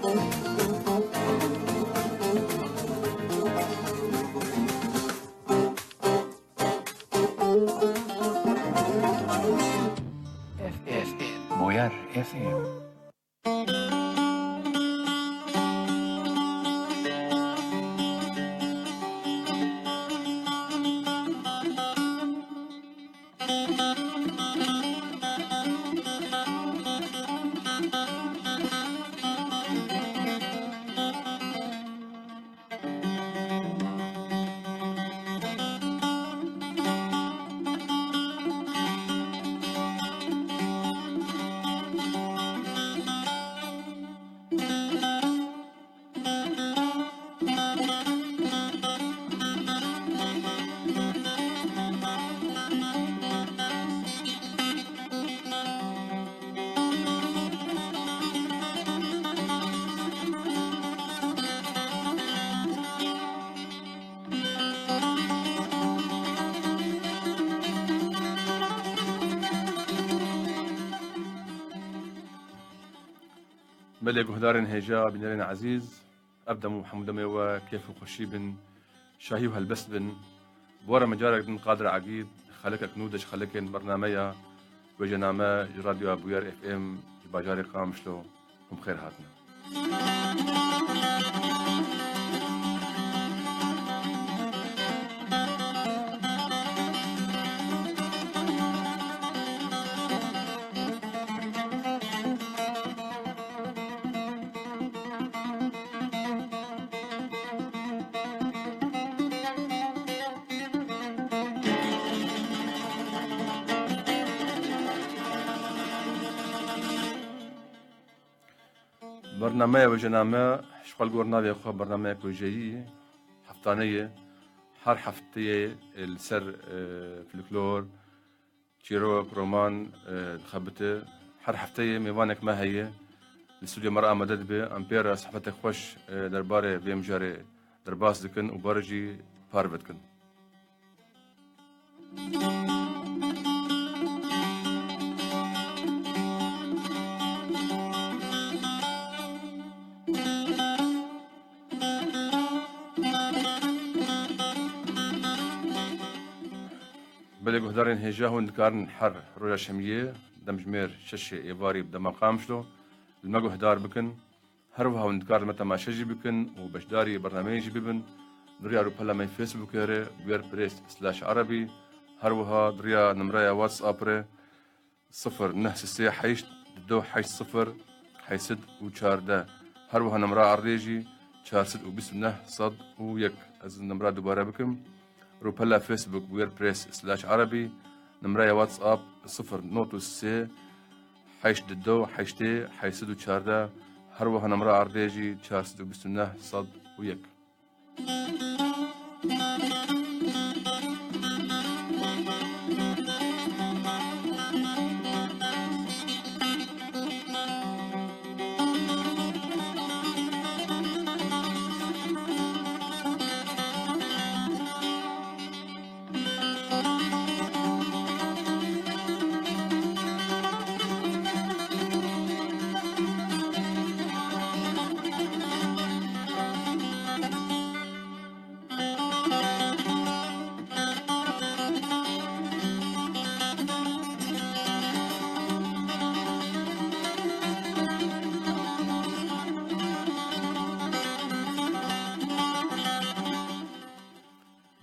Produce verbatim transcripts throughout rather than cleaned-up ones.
F M. Boyar F M. Belê guhdarên hêja, bînerên ezîz, ev dem û hemû demê we kêf û xweşî bin, şahî û helbest bin. Bi we re me carek din Qadir Egîd, xelekek nû de ji xelekên bernameya Wêjename ji Radyoya Bûyer F M ji bajarê Qamişlo. Hûn bi xêr hatine. Bernameya Wêjename ji xwe li gor navê xwe bernameyek wêjeyî, heftaneyê, her hefteyê li ser, e, folklor, çîrok, roman, e, dixebite. Her hefteyê mêvanek me heye, li stûdyo me re amade dibe. Em pê re sohbetek xweş, e, derbarê vê mijarê derbas dikin û bi we re jî parve dikin. Belê guhdarên hêja, hûn dikarin her roja şemiyê demjimêr şeşê êvarî bi dema Qamişlo li me guhdar bikin. Her wiha hûn dikarin me temaşe jî bikin û beşdarî bernameyê jî bibin. Di riya rûpela me Facebookê re, Bûyer Press slash Erebî, her wiha di riya nimreya WhatsApp re, sifir neh sê sê heşt du heşt sifir heşt sed û çardeh. Her wiha nimra erdê jî çar sed û bîst û neh sed û yek. Ez nimra dubare bikim. Rûpela Facebook Bûyer Press slash Erebî, nimreya WhatsApp sifir nod û sê heşt du heştê heşt sed û çardeh. Her wiha nimra erdê jî çar sed û bîst û neh sed û yek.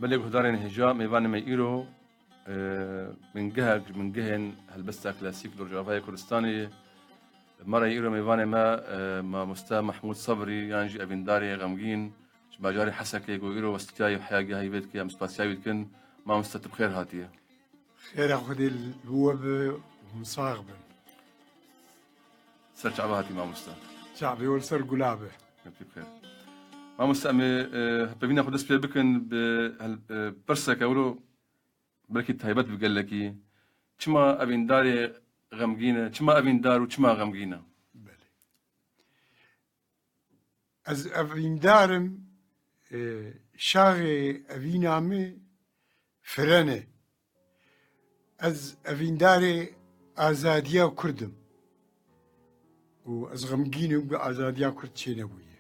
Belê guhdarên hêja, mêvanê me îro, e, bingehek ji bingehên helbesta klasîk li Rojavayê Kurdistanê ye. Me re îro mêvanê me, e, mamoste Mehmûd Sebrî, yan jî evîndarê xemgîn, ji bajarê Hesekê ku îro westiyayî û heyagehayî vê dike, em spasiya wî dikin. Mamoste, tu bi xêr hatiye. Xêra Xwedê li we be, hûn sax bin. Ser çava hatî mamoste. Çavê we li ser gula be. Hepî bi xêr. Mamoste, em ê, e, hevpeyvîna xwe dest pê bikin bi hel-, e, pirseke wilo belkî taybet bi gelekî. Çima evîndarê xemgîn e? Çima evîndar û çima xemgîn e? Belê. Ez evîndar im, e, şaxê evîna min firen e. Ez evîndarê azadiya Kurd im. û ez xemgîn im ku azadiya Kurd çênebûye.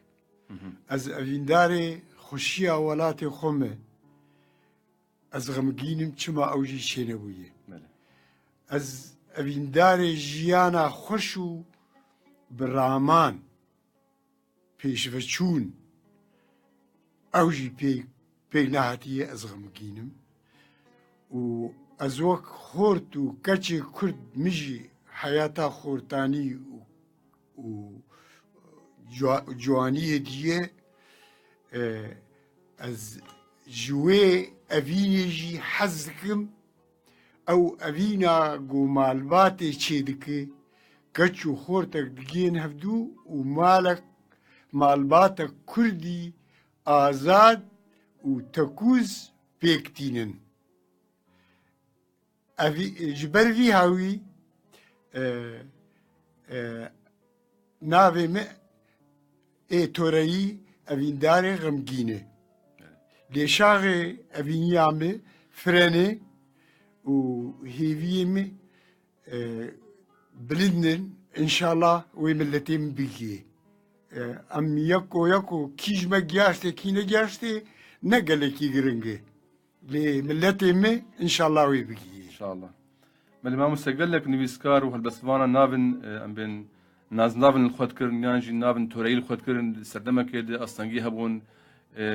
Ez evîndarê xweşiya welatê xwe me. Ez xemgîn im çima ew jî çênebûye. Belê. Ez evîndarê jiyana xweş û bi raman pêşveçûn ew jî pê-, pêk nehatiye, ez xemgîn im. Û ez wek xort û keçê Kurd min jî heyata xortanî û, û cua-, ciwaniyê diye, e, ez ji wê evînê jî hez dikim. Ew evîna ku malbatê çêdike, keç û xortek digihên hevdû û malek, malbatek kurdî azad û tekûz pêk tînin. Evî-, ji ber vî hawî, e, e, navê min ê toreyî evîndarê xemgîn e. Lêşaxê evîniya min frenê û hêviyê min, e, bilind in. Înşallah wê miletê min bigihê. E, em yeko yeko kî ji me giyaştê, kî negiyaştê, ne gelekî giring e. Lê miletê me, înşallah, wê bigihê. Înşallah. Belê, mamoste, gelek nivîskar û helbestvana navin, e, em bên naznavin li xwe dikirin, yan jî navin toreyî li xwe dikirin, di serdemekê de astengî hebûn, e,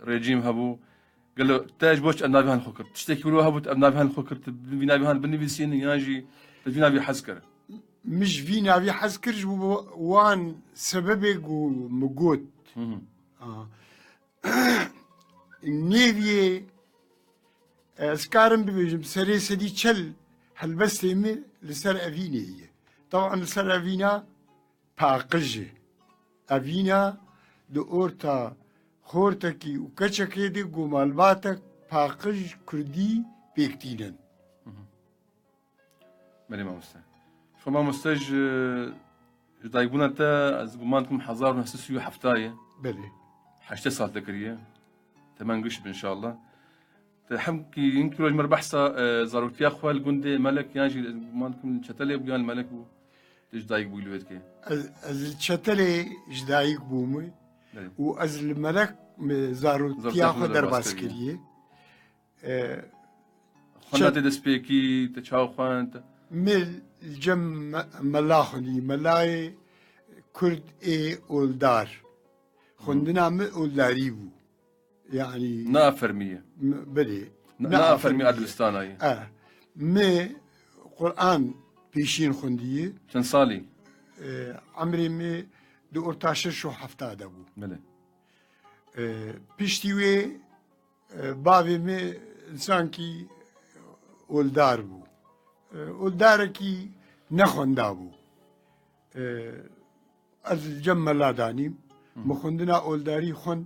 rejîm hebû. Gelo te ji bo çi ev navî han xwe kir? Tiştekî wilo hebû, tu ev navî han xwe kir, tu vî navî han binivîsînin, yan jî tu vî navî hez kir? Min ji vî navî hez kir, ji bo wan sebebê ku min got. Hı hı. A. Nêviyê, ez karim bibêjim, serê sedî çel helbestê min li ser evînê ye. Teban li ser evîna paqij e. Evîna di orta xortekî û keçekê de ku malbatek paqij kurdî pêk tînin. Belê mamoste. Şo mamoste ji, ji dayikbûna te, ez guman dikim hezar û neh sed û sî û heft ye. Belê. Heştê sal te kiriye. Temen giş be înşallah. Te hem kî, hin kî roj mer behsa, e, zarotiya xwe li gundê Melek yan jî ez guman dikim li Çetelê bû yan li Melek bû. Tu ji dayik bûyî li wê dikê. Ez, ez li Çetelê ji dayik bûme. Belê. Û ez li Melek me zarotiya xwe derbas kiriye. E, Xwenda te destpêkî, te çawa xwend? Min li cem me-, mela xwendî, melayê Kurd ê oldar. Xwendina min oldarî bû. Yanî na fermî ye. M-, belê. Na, na fermî a dibistana ye. E, min Quran pêşîn xwendiye. Çend salî? E, emrê min di orta şeş û hefta de bû. Belê. E, piştî wê E, bavê min însankî oldar bû. E, oldarekî nexwenda bû. E, ez li cem mela danîm. Hı. Min xwendina oldarî xwend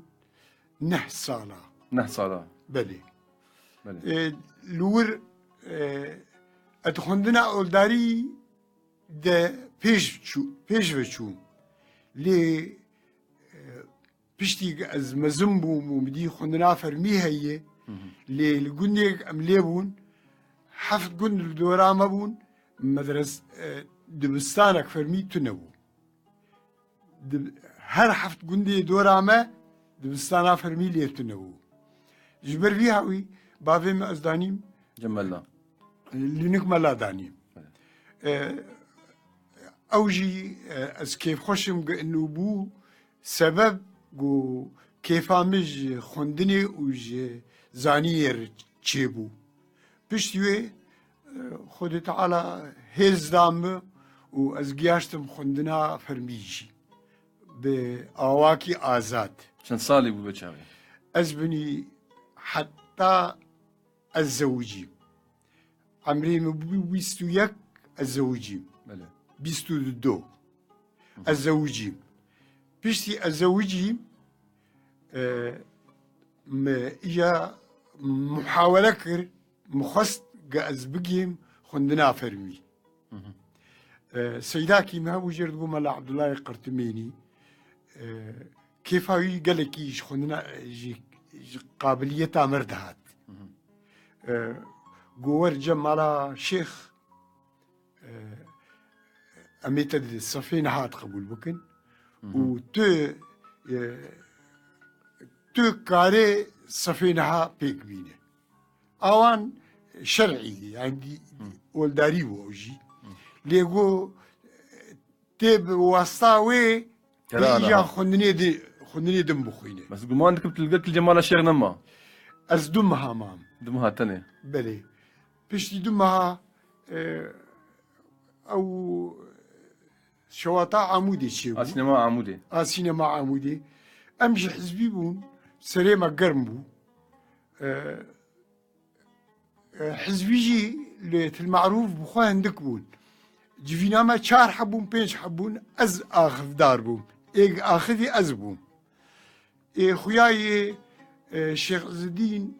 neh sala. Neh sala. Belê. Belê. E, li wir, e, ez xwendina oldarî de pêş çû-, pêş ve çûm. Lê, e, Piştî ku ez mezin bûm û min dî xwendina fermî heye, hı hı, lê li gundê em lê bûn, heft gund li dora me bûn, medres-, e, dibistanek fermî tune bû. Di-, her heft gundê dora me dibistana fermî lê tune bû. Ji ber vî hawî bavê min ez danîm. Cem Mela. Li nik mela danî. Evet. E, ew jî, e, ez kêfxweş im ku ino bû, sebeb ku kêfa min ji xwendinê û ji zanînê re çêbû. Piştî wê, e, Xwedê Teala hêz da min û ez giyaştim xwendina fermî jî. Bi awakî azad. Çend salî bû vê çaxê? Ez binî heta ez zewicîm. Emrê min bû bîst û yek, ez zewicîm. Belê. Bîst û du. Hı. Ez zewicîm. Piştî ez zewicîm, e, me îja muhawele kir, min xwest ge ez bigêm xwendina fermî. Hı hı. E, Seydakî me hebû jêr dibû Mela Abdullahê Qirtimênî. E, kêfa wî gelekî ji xwendina, ji, ji qabiliyeta me re dihat. Hı hı. E, got wer cem mala şêx, e, em ê te di sefê niha qebûl bikin û tu, e, tu karê sefê niha pêk bîne. Awan şer'î, yani di-, oldarî bû ew jî. Lê go, e, tê bi wasta wê Kera bi îja niha. Xwendinê di-, xwendinê din bixwîne. Bes guman dikim tu li gel Cemala Şêx nema. Ez du meha mam. Du meha tenê. Belê. Piştî du meha, e, ew şewata Amûdê çêbû. A sînema Amûdê. A sînema Amûdê. Em ji hizbî bûn, serê me germ bû. E, e, hizbî jî li Til Merûf bi xwe hindik bûn. Civîna me çar heb bûn, pênc heb bûn, ez axifdar bûm. Êk axifî ez bûm. Ê xuya yê, e, Şêx Îzidîn,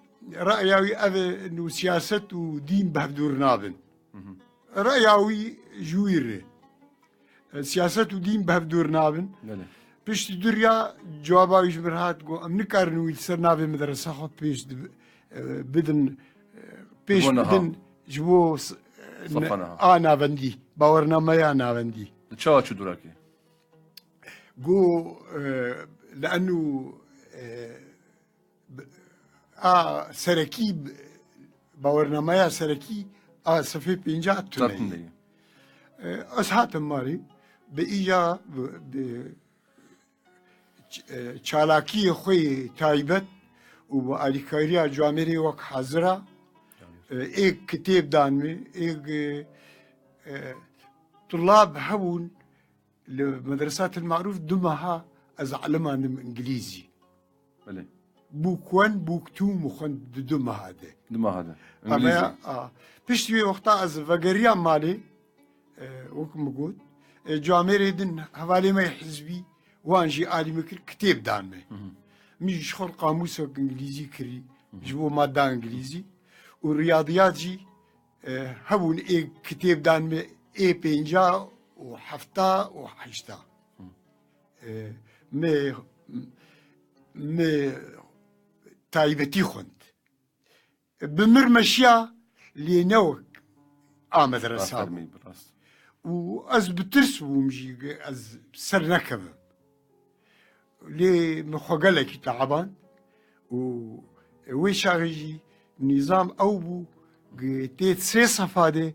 re'ya wî ev e, nû siyaset û dîn bi hev dûr nabin. Re'ya wî ji wî re. E, siyaset û dîn bi hev dûr nabin. Belê. Piştî duriya cewaba wî ji min re hat, got, em nikarin wî li ser navê medresa xwe pêş di-, e, bidin, e, pêş Ji bo niha. Bidin ji bo s-, e, Safa ne-, niha. A navendî, bawernameya navendî. Li çawa çû dûrakê? Got, e, le'nû, e, b-, a serekî, b-, bawernameya serekî a sefê pênca tune ye. Tune ye. E, ez hatim malê, bi îja, bi, bi ç-, e, çalakiyê xwe yê taybet û bi alîkariya camêrê wek hazira, e, êk kitêb dan min, êk, e, e, tulab hebûn, Li Medresa Til Marûf du meha ez elimandim îngilîzî. Belê. Bûk wen, bûk tû min xwend di du meha de. Du meha de. Ama ya, îngilîzî. A, piştî wê wexta ez vegeriyam malê, e, wek min got, e, camêrê din hevalê me yê hizbî wan jî alî min kir, kitêb dan me. Hı hı. Min jî ji xwe qamûsek îngilîzî kirî, Hı hı. Ji bo madda îngilîzî û riyadiyat jî e, hebûn ê kitêb dan min ê pênca û hefta û heşta. E, me, me taybetî xwend. Bi mir meşiya lê ne wek a medresa bû. Rast fermî, rast. Û ez bi tirs bûm jî, ez ser nekevim. Lê min xwe gelekî teeband û wê çaxê jî nîzam ew bû, tê sê sefa de,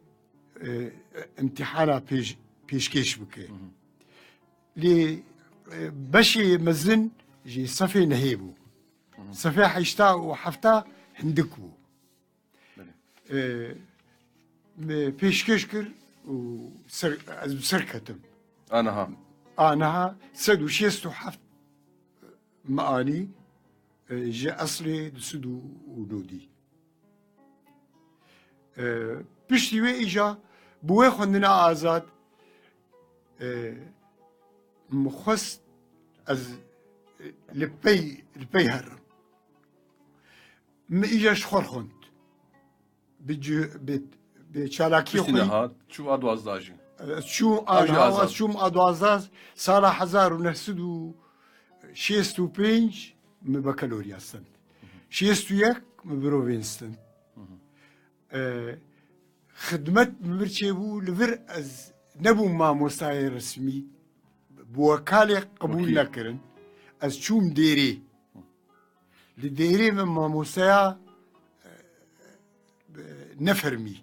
e, imtîhana pêş-, pêşkêş bike. Hı hı. Lê, e, beşê mezin jê sefê nehê bû. Hı hı. Sefê heşta û hefta hindik bû. Belê. E, me pêşkêş kir û ser, ez bi ser ketim. Aniha. Aniha sed û şêst û heft me anî, e, ji eslê du sed û nodî. E, piştî wê îja bi wê xwendina azad, e, min xwest ez, e, li pey, li pey herim. Min îja ji xwe xwend. Bi cu-, bi, bi çalakiyê Piştî xwe niha çû a duwazdeh jî. Ez çûm A jî aniha, azad. Ez çûm a duwazdeh, sala hezar û neh sed û şêst û pênc min bakalorya stend. Şêst û yek min birovên stend. E, xidmet min vir çêbû, li vir ez nebûm mamostayê resmî. Bi wekalê qebûl Wekîl. Nekirin. Ez çûm dêrê. Li dêrê min mamosteya, e, nefermî.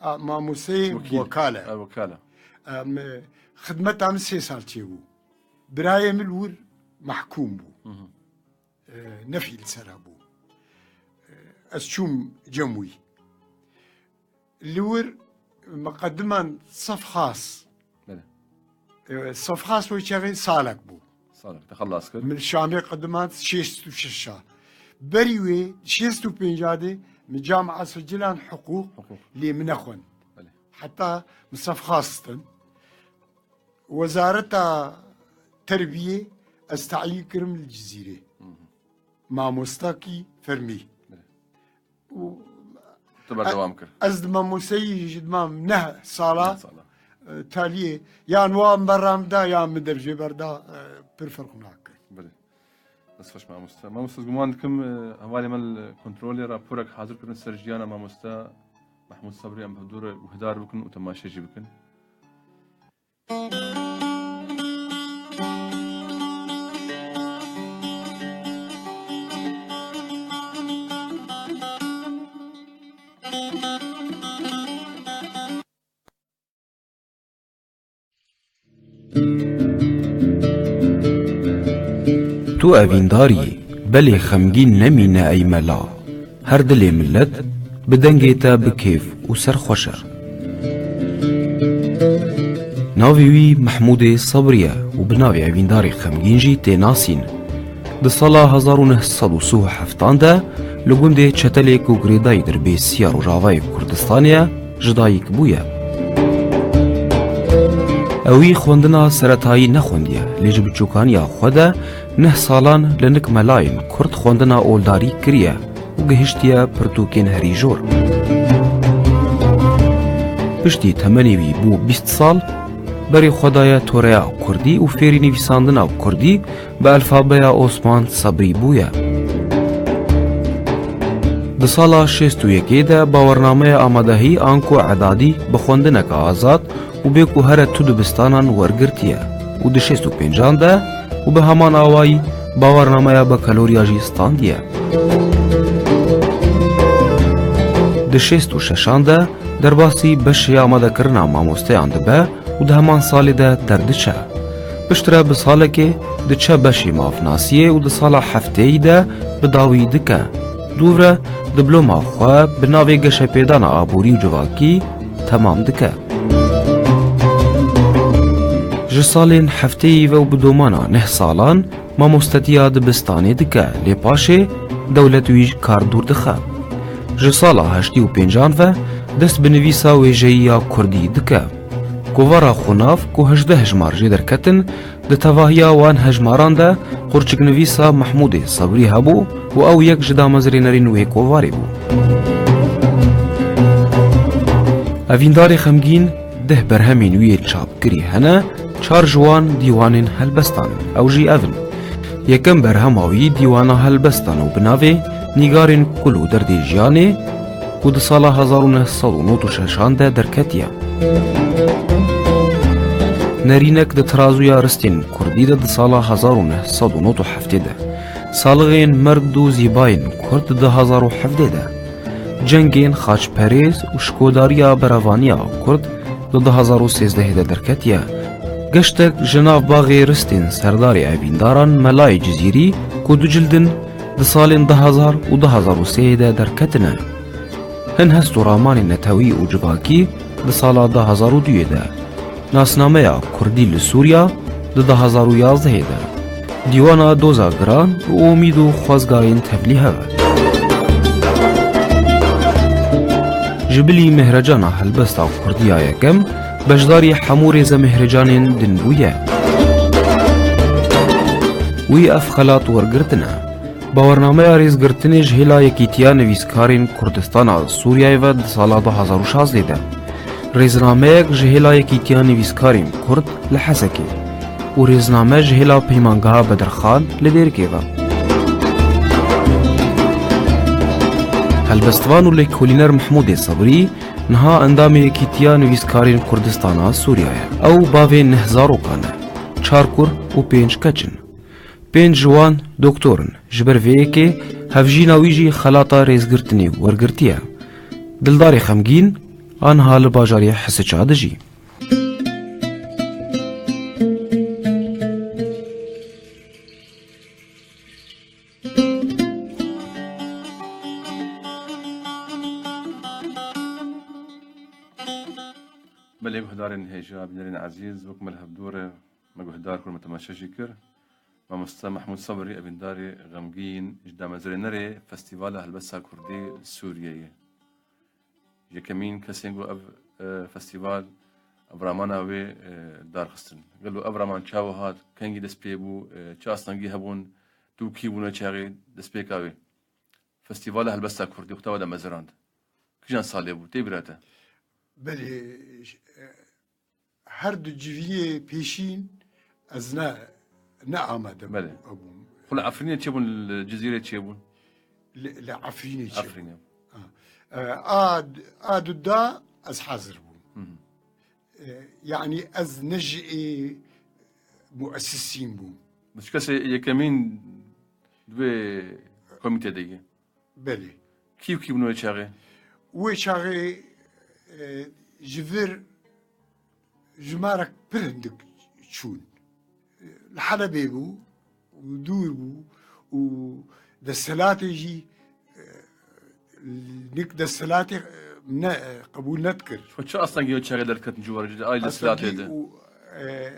A, mamosteyê Wekîl. Wekal e. E, wekal e. Em, e, xidmeta min sê sal çêbû. Birayê min li wir mehkûm bû. Hı hı. E, nefî li ser hebû. E, ez çûm cem wî. Li wir me qediman sef xas. Belê. E, sef xas wê çaxê salek bû. Salek, te xelas kir. Min Şamê qediman şêst û şeş a. Berî wê şêst û pênc a de min Camia Secilan hiqûq Hiqûq. Lê min nexwend. Belê. Heta min sef xas stin. Wezareta Terbiyê ez teyîn kirim li Cizîrê. Hı hı. Mamostakî fermî. Belê. Û Tu berdewam kir. Ez di mamosteyî ji dimam neh sala, Neh sala. E, taliyê yan wan berra min da yan min dev jê berda, e, pir ferq nake. Belê. Dest xweş mamoste. Mamoste, ez guman dikim, e, hevalê me li kontrolê raporek hazir kirin ser jiyana mamoste Mehmûd Sebrî, em bi hevdû re guhdar bikin û temaşe jî bikin. Tu evîndar yî, belê xemgîn nemîne ey mela. Her dilê milet bi dengê te bi kêf û serxweş e. Navê wî Mehmûdê Sebrî ye û bi navê evîndarê xemgîn jî tê nasîn. Di sala hezar û neh sed û sî û heftan de li gundê Çetelê ku girêdayî Dirbêsiya Rojavayê Kurdistanê ye, ji dayik bûye. Ewî xwendina seretayî nexwendiye, lê ji biçûkaniya xwe de neh salan li nik melayên Kurd xwendina oldarî kiriye û gihiştiye pirtûkên herî jor. Piştî temenê wî bû bîst sal, berê xwe daye toreya Kurdî û fêrî nivîsandina Kurdî bi elfabeya Osman Sebrî bûye. Di sala şêst û yekê de bawernameya amadehî anku edadî bi xwendineke azad û bê ku here tu dibistanan wergirtiye û di şêst û pêncan de û bi heman awayî bawernameya bakalorya jî standiye. Di şêst û şeşan de derbasî beşê amadekirina mamosteyan dibe û di heman salê de derdiçe. Piştre bi salekê diçe beşê mafnasiyê û di sala heftêyî de bi dawî dike. Dûvre diploma xwe bi navê Geşepêdana Aborî û Civakî temam dike. Ji salên heftêyî ve û bi domana neh salan mamostetiya dibistanê dike, lê paşê dewlet wî ji kar dûr dixe. Ji sala heştê û pêncan ve dest bi nivîsa wêjeyî ya kurdî dike. Kovara Xunav ku hejdeh hejmar jê derketin, di tevahiya wan hejmaran de qurçiknivîsa Mehmûdê Sebrî hebû û ew yek ji damezrênerên wê kovarê bû. Evîndarê xemgîn deh berhemên wî yê çapkirî hene, çar ji wan dîwanên helbestan in. Ew jî ev in: yekem berhema wî dîwana helbestan û bi navê Nîgarên Kul û Derdê Jiyanê, ku di sala hezar û neh sed û nod û şeşan de derketiye. Nerînek di Tirazuya Ristên Kurdî de di sala hezar û neh sed û nod û heftê de, Salixên Merd û Zîbayên Kurd di du hezar û hevdeh de, Cengên Xaçperêz û Şikodariya Berevaniya Kurd di du hezar û sêzdehê de derketiye. Geştek ji nav Baxê Ristên Serdarê Evîndaran Melayê Cizîrî ku du cild in, di salên du hezar û du hezar û sêyê de derketine. Hin hest û ramanên netewî û civakî di sala du hezar û duyê de, Nasnameya Kurdî li Sûriya di du hezar û yazdehê de, Dîwana Doza Giran û Umîd û Xwezgayên Tevlî hev e. Ji bilî Mehrecana Helbesta Kurdî ya Yekem, beşdarî hemû rêzemehrecanên din bûye. Wî ev xelat wergirtine. Bawernameya rêzgirtinê ji hêla Yekîtiya Nivîskarên Kurdistana Sûriyeyê ve di sala du hezar û şazdeh de, rêznameyek ji hêla Yekîtiya Nivîskarên Kurd li Hesekê û rêzname ji hêla Peymangeha Bedirxan li Dêrikê ve. Helbestvan û lêkolîner Mehmûdê Sebrî niha endamê Yekîtiya Nivîskarên Kurdistana Sûriye ye. Ew bavê neh zarokan e, çar kur û pênc keç in. Pênc ji wan doktor in. Ji ber vê yekê hevjîna wî jî xelata rêzgirtinê wergirtiye. Dildarê Xemgîn a niha li bajarê Hisiça dijî. Belê guhdarên hêja, bînerên ezîz, wek me li hevdû re me guhdar kir, me temaşe jî kir. Mamoste Mehmûd Sebrî, evîndarê Xemgîn, ji damezrênerê Festîvala Helbesta Kurdî li Sûriyeyê. Yekemîn kesên ku ev, e, festîval, ev ramana wê, e, darxistin. Gelo ev raman çawa hat, kengî dest pê bû, e, çi astengî hebûn, tu kî bûne çaxê destpêka wê? Festîvala Helbesta Kurdî, xwe te we de mezirand. Kijan salê bû, tê bîra te? Belê, ş-, e, her du civiyê pêşîn ez ne, ne amade Belê. bûm. Xwe li Efrînê çêbûn, li Cizîrê çêbûn? Li, li Efrînê çêbûn. Efrînê. Ha. E, a, a du da ez hazir bûm. Hı hı. E, yanî ez ne ji ê muesisîn bûm. Bi kesê yekemîn di vê komîtê de ye. Belê. Kî û kî bûn wê çaxê? Wê çaxê e, ji vir jimarek pir hindik çûn. Li Helebê bû û dûr bû û desthilatê jî e, nik desthilatê e, ne e, qebûl nedikir. Xwe çi astengî wê çaxê derketin ji warê ji alî desthilatê de? Û, e,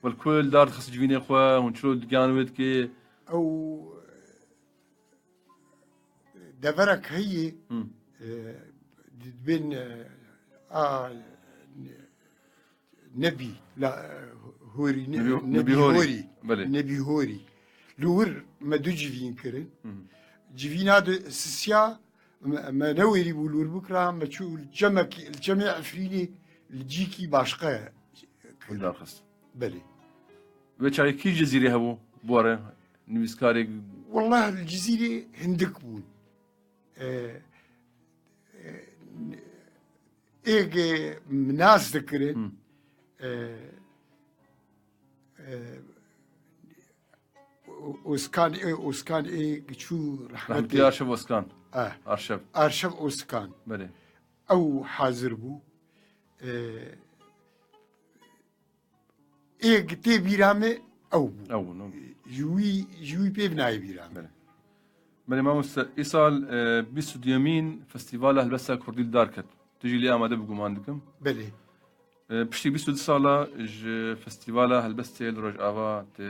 Wel ku li dar dixist civînê xwe, hûn çilo giyan wê dikê? Ew deverek heye Hı. e, dibên e, a nebî la, e, horî ne- Nebî- nebî nebî horî. horî. Belê. Nebî horî. Li wir me du civîn kirin. Hı hı. Civîna di sisiya me, me newêrî bû li wir bikira, me çû li çemekî, li çemê Efrînê li cîkî başqe Hûn darxist. Belê. Wê çaxê kî Cizîrê hebû? Bi warê nivîskarê. Wallah li Cizîrê hindik bûn. E, e, êgê min nas dikirin. Hı. E, e, O- Oskan, e, Oskan ê çû Rahmetli rehmetê. Arşev Oskan. Ah, Arşev. Arşev Oskan. Belê. Ew hazir bû. E, ê tê bîra me ew bû. Ew bûn. Ji wî, ji wî pê nayê bîra me. Belê. Belê mamoste, îsal e, bîst û duyemîn Festîvala Helbesta Kurdî li dar ket. Tu jî lê amade bî guman dikim. Belê. E, Piştî bîst û du sala ji Festîvala Helbestê li Rojava, tu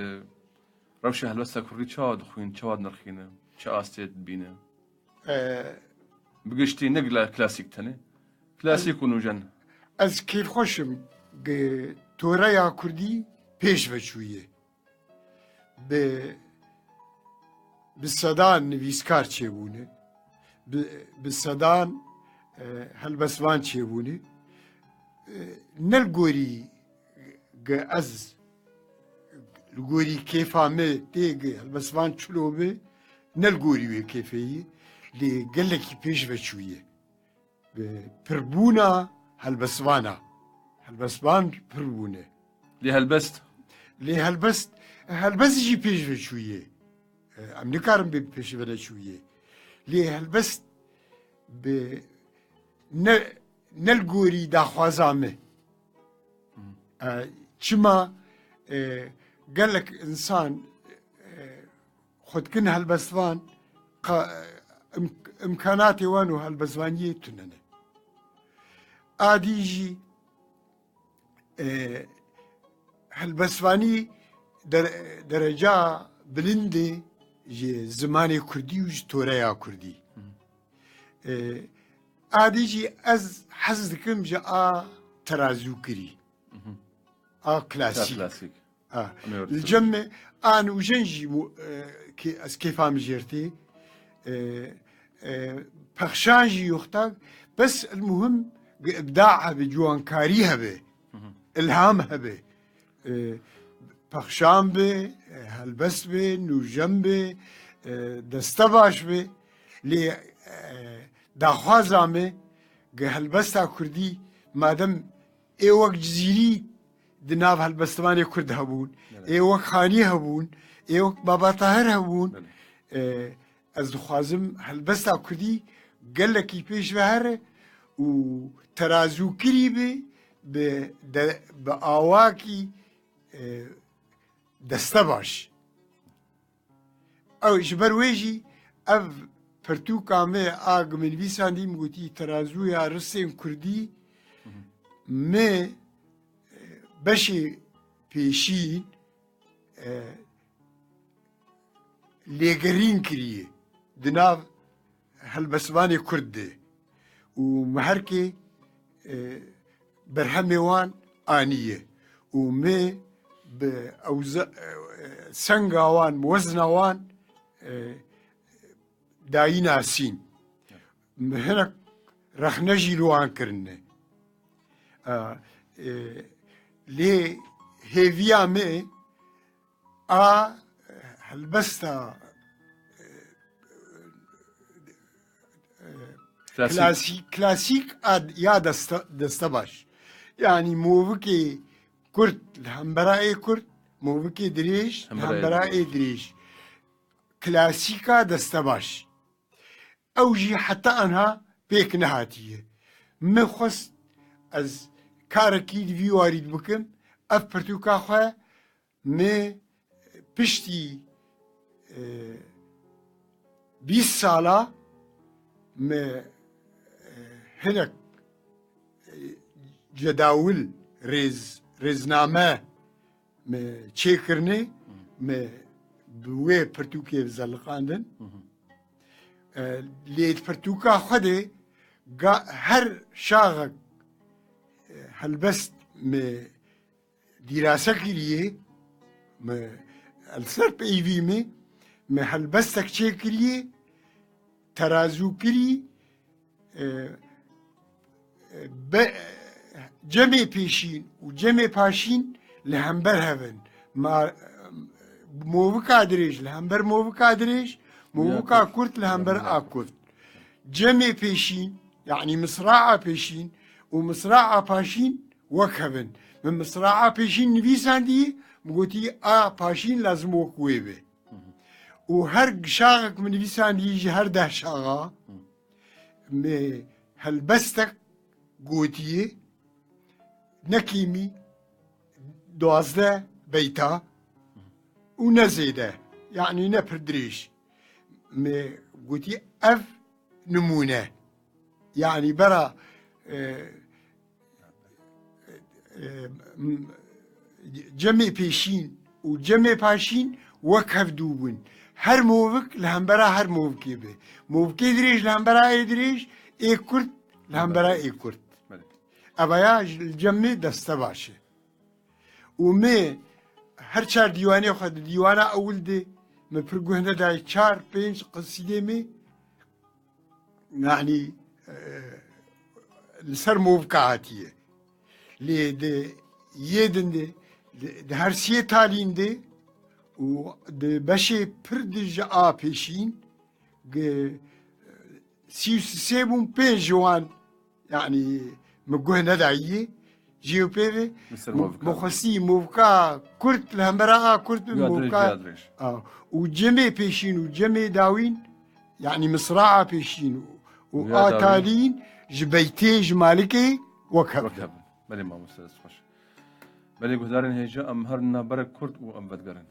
rewşa helbesta kurdî çawa dixwîn, çawa dinirxîne, çi astê dibîne? E, Bi giştî ne gla- klasîk tenê. Klasîk û nûjen. Ez kêfxweş im ku toreya kurdî pêş ve çûye. Bi, bi sedan nivîskar çêbûne. Bi, bi sedan e, helbestvan çêbûne. E, ne li gorî ku ez li gorî kêfa me tê ku helbestvan çilo be, ne li gorî wê kêfê ye, lê gelekî pêş ve çûye. Bi pirbûna helbestvana. Helbestvan pir bûne. Lê helbest? Lê helbest, helbest jî pêş ve çûye. E, Em nikarin bê pêş ve neçûye. Lê helbest bi ne, ne li gorî daxwaza me. E, çima e, gelek insan e, xwe dikin helbestvan, qa- im- imkanatê wan û helbestvaniyê tune ne. A dî jî e, helbestvanî der- dereca bilindê ji zimanê kurdî û ji toreya kurdî. E, A dî jî ez hez dikim ji a terazûkirî. A klasîk. Klasîk. Ha. Em ê Li cem me a nûjen jî mu- e, kê- ez kêfa min jêr tê. E, e, Pexşan jî yoxtak. Bes el muhim ibda hebe, ciwankarî hebe. Ilham hebe. E, Pexşan be, e, helbest be, nûjen be, e, destebaş be. Lê e, daxwaza me ku helbesta kurdî madem ê wek Cizîrî di nav helbestvanê kurd hebûn, ê wek Xanî hebûn, ê wek Baba Tahir hebûn. E, ez dixwazim helbesta kurdî gelekî pêş ve here û terazûkirî be bi, de, bi awakî e, destebaş. Ew ji ber wê jî ev pirtûka me a ku min nivîsandî, min gotî terazûya risên kurdî me e, beşê pêşîn e, lêgerîn kiriye di nav helbestvanê kurd de û me herkê e, berhemê wan aniye û me bi ewza- e, senga wan, wezna wan e, dayî nasîn. Me hinek rexne jî li wan kirine. E, e, Lê hêviya me a helbesta e, e, Klasîk. klasîk, klasîk a ya deste, destebaş. Yanî movikê kurt li hembera ê kurt, movikê dirêj li Hembera ê hembera ê dirêj. Dirêj. Klasîka destebaş. Ew jî heta anha pêk nehatiye. Min xwest ez karekî di vî warî de bikim, ev pirtûka xwe min piştî, e, bîst sala min, e, hinek, e, cedawil, rêz, rêzname me çêkirine, me bi wê pirtûkê zeliqandin. E, lê di pirtûka xwe de ga-, her şaxek, e, helbest me dîrase kiriye, me li ser peyvî me, me helbestek çêkiriye, terazû kirî, e, e, be-, cemê pêşîn û cemê paşîn li hember hev in. Ma, movika dirêj li hember movika dirêj, movika kurt li hember a kurt. Cemê pêşîn, yanî misraa pêşîn û misraa paşîn wek hev in. Min misraa pêşîn nivîsandî, min gotî a paşîn lazim wek wê be. Û her şaxek min nivîsandî ji her deh şaxa, me helbestek gotiye, ne kêmî duwazdeh beyta û ne zêde, yanî ne pir dirêj. Me gotî ev nimûne. Yanî bera, e, e, m-, cemê pêşîn û cemê paşîn wek hev dû bûn. Her movik li hembera her movikê be. Movikê dirêj li hembera ê dirêj, ê kurt li hembera ê kurt. Belê. Ev ya ji cemê deste baş e. Û me her çar dîwanê xwe di dîwana ewil de me pir guh nedayê çar, pênc qisîdê me, yanî, e, li ser movka hatiye. Lê di yê din de, di, di her siyê talîn de û di beşê pir di ji a pêşîn, gi-, sî û sê bûn, pênc ji wan, yanî, min guh nedayî, jê û pê ve, Li ser movika. Min xwestî movka kurt li hembera a kurt bi Ya dirêj, movka, ya dirêj. A, û cemê pêşîn û cemê dawîn, yanî misraa pêşîn û, û Ya a dawîn. Talîn ji beytê, ji malikê wek hev. Wek hev. Belê mamoste, dest xweş. Belê guhdarên hêja, em her navberek kurt û em vedigerin.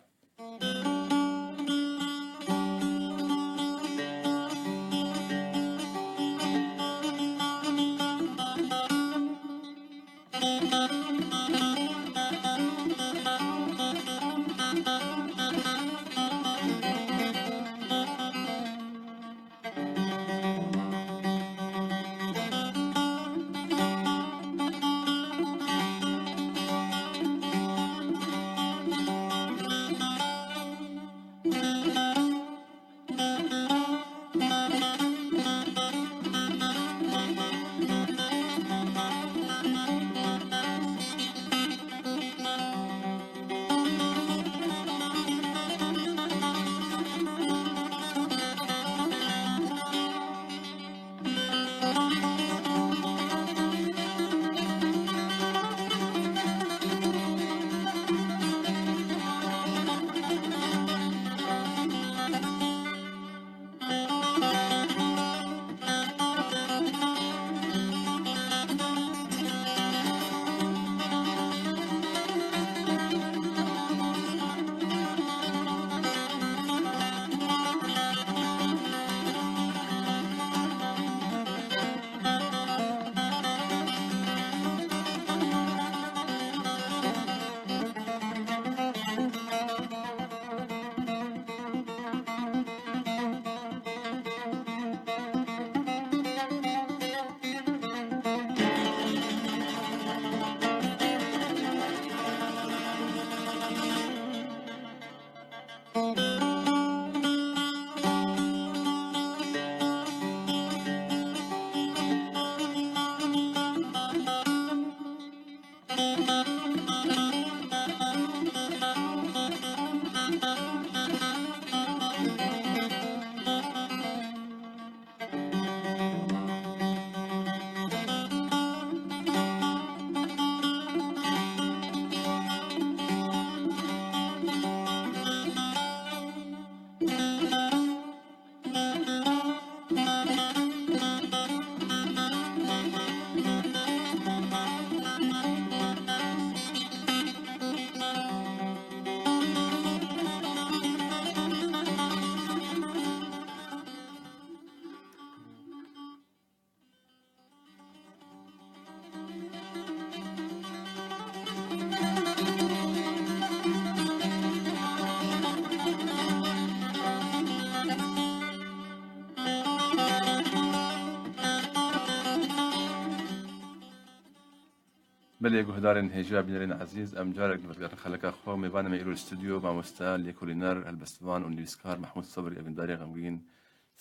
Belê guhdarên hêja bînerên ezîz, em carek li vir digerin xeleka xwe. Mêvanê me îro li stûdyo, mamoste, lêkolîner, helbestvan û nivîskar Mehmûd Sebrî, evîndarê xemgîn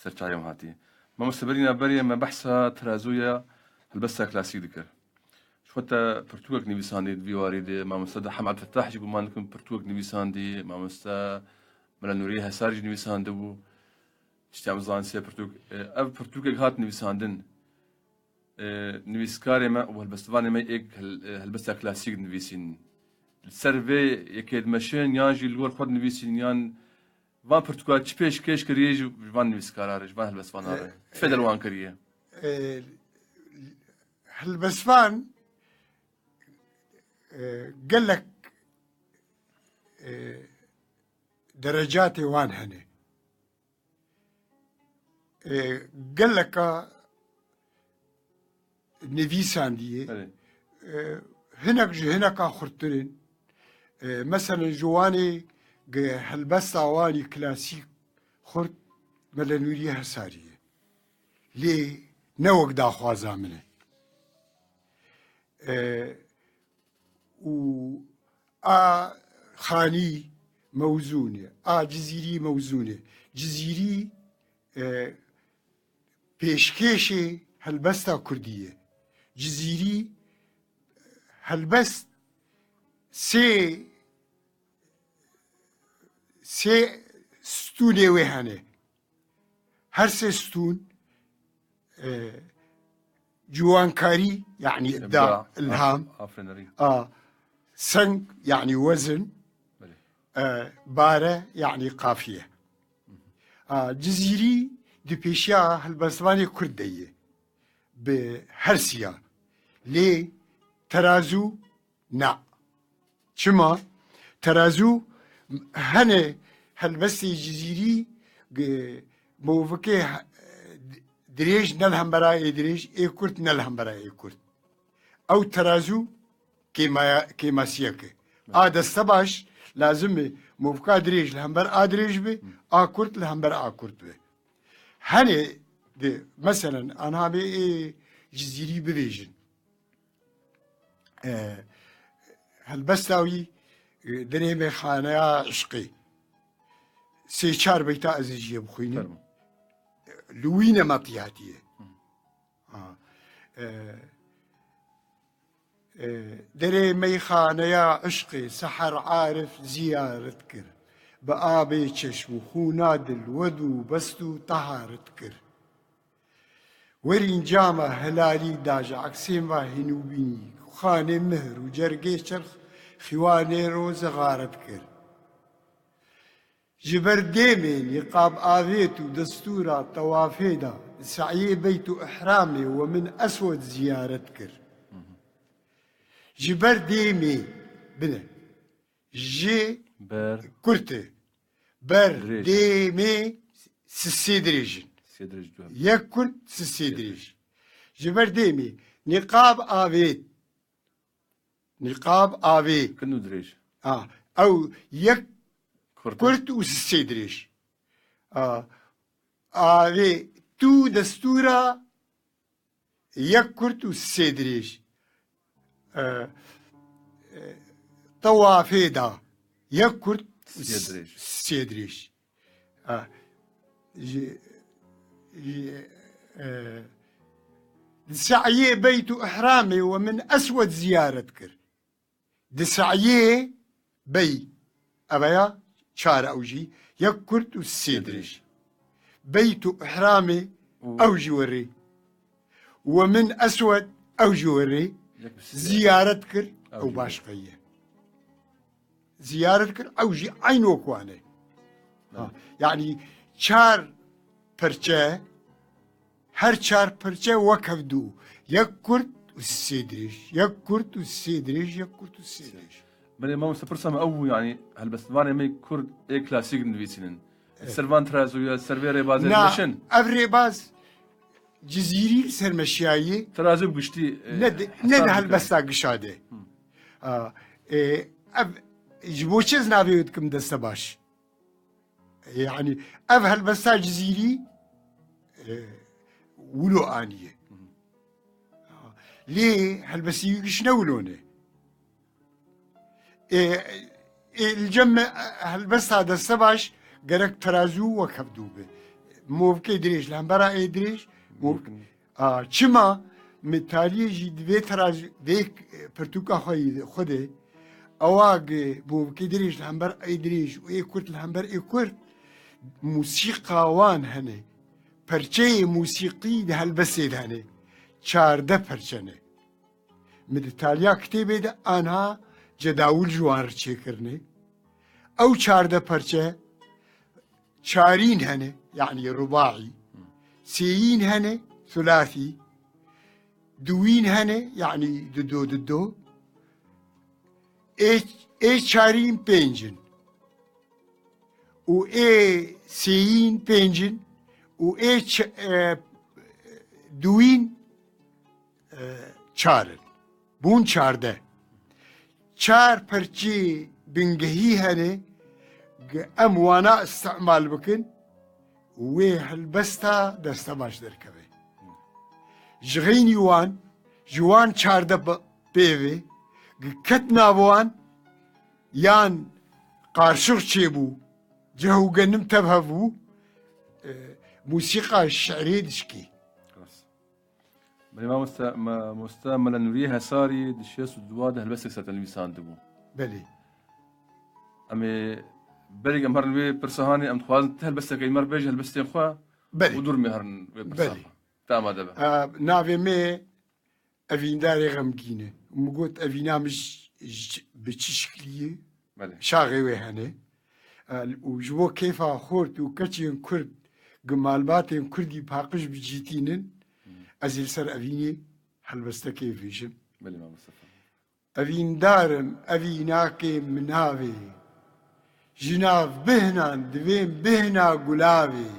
ser çayan hatî. Mamoste, berîna berê me behsa terazûya helbesta klasîk dikir. Ji xwe te pirtûkek nivîsandî di vî warî de, mamoste Hem Ebdulfetah jî guman dikim pirtûkek nivîsandî, mamoste Mela Nûrî Hesar jî nivîsandibû. Tiştê em zanin sê pirtûk. E, ev pirtûkek hat nivîsandin. E, nivîskarê me û helbestvanê me êk hel-, e, helbesta klasîk dinivîsîn. Li ser vê yekê dimeşin yan jî li gor xwe dinivîsîn yan van pirtûka çi pêşkêş kiriye ji, ji van nivîskara re, ji van helbestvana re? E, Çi fêde li wan kiriye? E, helbestvan, e, gelek, e, derecatê wan hene. E, geleka nivîsandiye. Belê. E, hinek ji hineka xurttir in. E, meselen ji wanê ge helbesta wanî klasîk xurt Mele Nûrî Hesarî ye. Lê ne wek daxwaza min e. E, û a Xanî mewzûn e, a Cizîrî mewzûn e. Cizîrî, e, pêşkêşê helbesta kurdî ye. Cizîrî helbest sê, sê stûnê wê hene. Her sê stûn, e, ciwankarî, yanî îbda, îbda, îlham, af-, afirînerî. A, seng, yanî wezin, Belê. E, bare, yanî qafiye. A, Cizîrî di pêşiya helbestvanê kurd de ye. Bi her siya. Lê terazû Na. Çima? Terazû hene helbestê Cizîrî, e, movikê, e, dirêj ne li hembera ê dirêj, ê kurt ne li hembera ê kurt. Ew terazû kêmaya-, kêmasiyek e. A deste baş, lazim e movika dirêj li hember a dirêj be, a kurt li hember a kurt be. Hene de, meselen, anamê ê Cizîrî bibêjin. E, helbesta wî, e, Derê Mêxaneya Işqê. Sê çar beyta ez ê jiyê bixwînim. Fermo. Li wî nemetî hatiye. Hı. Ha. E, e, Derê Mêxaneya Işqê seher Arif ziyaret kir. Bi abê çeşm û xûna dil wed û best û teharet kir. Werîn cama helalî da ji eksên va hîn û bînî, xanê mihr û cergê çerx xîwanê ro zixaret kir. Ji ber dêmê nîqab avêt û destûra tewafê da, di seyê beyt û ihramê we min eswed ziyaret kir. Ji ber dêmê bine. Ji Ber. Kurt e. Ber Dirêj. Dêmê sisê dirêj in. Sisê dirêj, du heb. Yek kurt, sisê dirêj. Ji ber dêmê nîqab avêt. Nîqab avê. Kin û dirêj. Ha, ew yek Kurt. Kurt û sisê dirêj. Ha, avê tu destûra yek kurt û sê dirêj. E, e, tewafê da yek kurt û Sê dirêj. Sê dirêj. E, ji, ji, e, di seyê beyt û ihramê we min eswed ziyaret kir. Di seyê bey, eveya çar ew jî, yek kurt û sê dirêj. Beyt û ihramê Û ew jî werê. We min eswed ew jî werê. Yek bi sê. Ziyaret kir, ew jî werê. Ew başqa ye. Ziyaret kir, ew jî eyn wek wan e. Ha, yanî çar perçe, her çar perçe wek hev du. Yek kurt û sê dirêj, yek kurt û sê dirêj, yek kurt û sê dirêj. Belê, mamoste, pirsa me ew bû, yanî helbestvanê me kurd ê klasîk nivîsînin. Ser van terazûya, ser vê rêbazê Na, dimeşin. Ev rêbaz Cizîrî li ser meşiyayî Terazû bi giştî, e, ne di, hesab ne di dike. Helbesta gişa de. Hı. A, e, ev, ji bo çi ez navê wê dikim deste baş? E, yanî ev helbesta Cizîrî, e, wilo aniye. Hı hı. Lê helbestî wî giş ne wilo ne. Ê, ê, li cem me, helbesta destebaş gerek terazû wek hevdû be. Movkê dirêj li hembera ê dirêj, mov-, a, çima me taliyê jî di vê terazû, vê, e, pirtûka xwe yî xwe de, ewa gi movkê dirêj li hember ê dirêj û ê kurt li hember ê kurt, mûsîqa wan hene. Perçeyê mûsîqî di helbestê de hene. Çardeh perçe ne. Min di taliya kitêbê de anha cedawil ji wan re çêkirine. Ew çardeh perçe çarîn hene, yanî rubaî, sêyîn hene, sulasî, duwîn hene, yanî dido dido, ê, ê çarîn pênc in. Û ê sêyîn pênc in û ê ç-, e, duwîn, e, çar in. Bûn çardeh. Çar perçî bingehî hene, gi em wana îstîmal bikin, wê helbesta destebaş derkeve. Ji xeynî wan, ji wan çardeh pe-, pêvê, gi ket nav wan, yan qarşix çêbû, ceh û genim tev hev bû, e, mûsîqa şerê dişkî. Rast. Belê mamoste, mamoste Mela Nûriyê Hesarî di şêst û dua de helbestek sertenivîsandibû. Belê. Em ê berî em herin wê pirsa hanê, em dixwazin ti helbestekê me re bêje helbestên xwe Belê. û dûr me herin wê pirsa Belê. xwe. Te amade be. E, navê me Evîndarê xemgîn e. Min got, evîna min ji, ji, bi çi şiklî ye? Belê. Şaxê wê hene. E, û ji bo kêfa xort û keçên kurd, gi malbatên kurdî paqij bicîtînin, Hmm. ez ê li ser evînê helbestekê bêjim. Belê, mamoste. Evîndar im, evînakê min navê. Ji nav bihnan divêm bihna gulavê.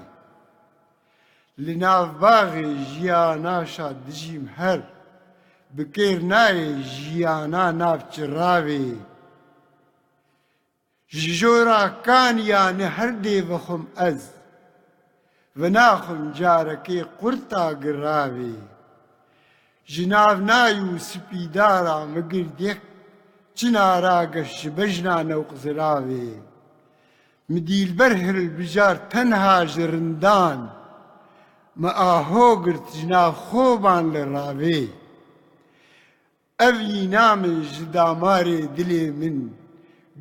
Li nav baxê jiyana şa dijîm her, bi kêr nayê jiyana nav çiravê. Ji jora kaniyane her dê vexwim ez, vinaxwim carekê qurta giravê. Ji nav nay û spîdara min girdek, çi nara geş ji bejna newq ziravê. Mi dîlber hilbijar tenha ji rindan, mi aho girt ji nav xoban li ravê. Ev îna min ji damarê dilê min,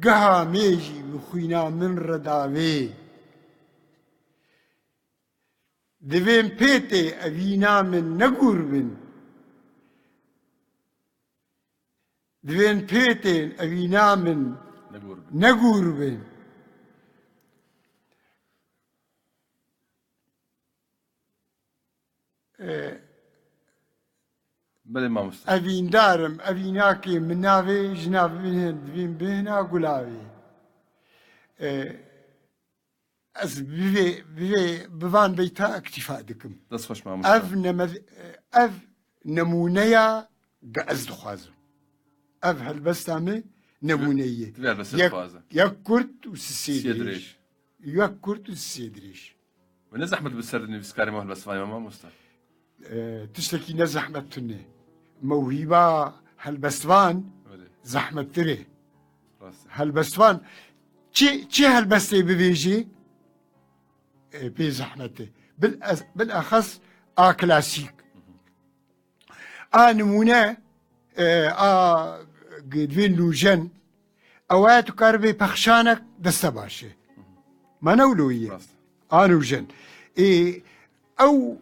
giha mêjî bi xwîna min re davê. Divên pêtê evîna min negûr bin. Divên pêtên evîna min Negûr bin. negûr bin. E, Belê mamoste. Evîndar im, evînakê min navê, ji nav min hin, divên bihna gulavê. E, Ez bi vê, bi vê, bi van beyta îktîfa dikim. Dest xweş mamoste. Ev neme-, ev nemûneya ge ez dixwazim. Ev helbesta min nemûne ye. Tu vê helbestê Yek, dixwaze. yek kurt û sisê Sê dirêj. dirêj. Yek kurt û sisê dirêj. Ve ne zehmet bi ser nivîskarê me helbestvanê me mamoste. E, tiştekî ne zehmet tune. Mewhîba helbestvan Öyle. zehmettir e. Rast. Helbestvan çi, çi helbestê bivêjî, e, pê zehmet e. Bil-, bilexes a klasîk. A nimûne, e, a g-, divên nûjen, ew e tu karibê pexşanek deste baş e. Ma ne wilo ye? Rast. A nûjen. Ê, ew